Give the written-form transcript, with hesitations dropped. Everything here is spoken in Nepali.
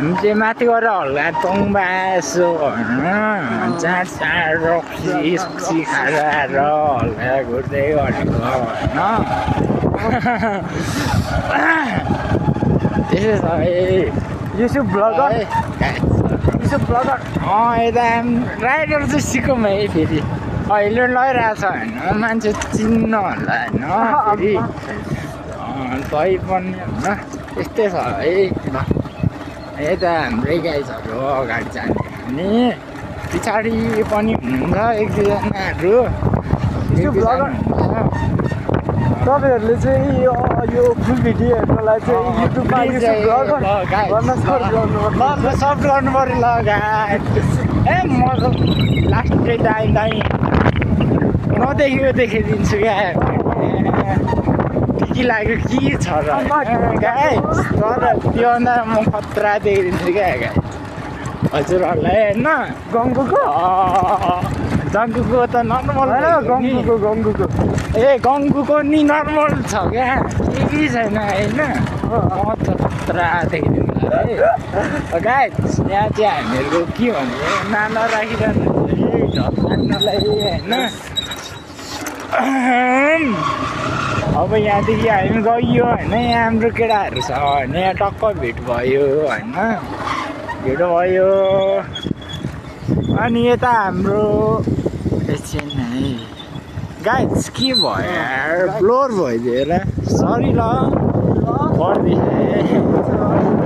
हामी चाहिँ माथि गएर हल्का तोङबा यसो होइन चाट चाट रक्सी सक्सी खाएर आएर हल्का घुर्दै गरेको होइन त्यसै छ युट्युब ब्लगर यता राइडर चाहिँ सिकौँ है फेरि अहिले लगाइरहेको छ होइन मान्छे चिन्नु होला होइन फेरि दही पनि होइन त्यस्तै छ है ल यता हाम्रै गाइजहरू अगाडि जाने अनि पछाडि पनि हुनुहुन्छ एक दुईजनाहरू तपाईँहरूले चाहिँ यो फुल भिडियोहरूलाई चाहिँ युट्युबमा सर्ट गर्नु पऱ्यो ल गाई ए म लास्ट दाइ नदेखेको देखाइदिन्छु क्या के लाग्यो के छ र गाई तर त्योभन्दा म खतरा देखाइदिन्छु क्या गाई हजुरहरूलाई होइन गङ्गुको त नर्मल गङ्गुको ए गङ्गुको नि नर्मल छ क्या केही छैन होइन म त खतरा देखाइदिनु है गाई यहाँ चाहिँ हामीहरूको के भने नाना राखिरहनु झट्टान्नलाई होइन अब यहाँदेखि हामी गइयो होइन यहाँ हाम्रो केटाहरू छ होइन यहाँ टक्क भेट भयो होइन भेट भयो अनि यता हाम्रो चेन्नई गाइस के भयो यार ब्लोर भइदियो र सरी ल पर्दैछ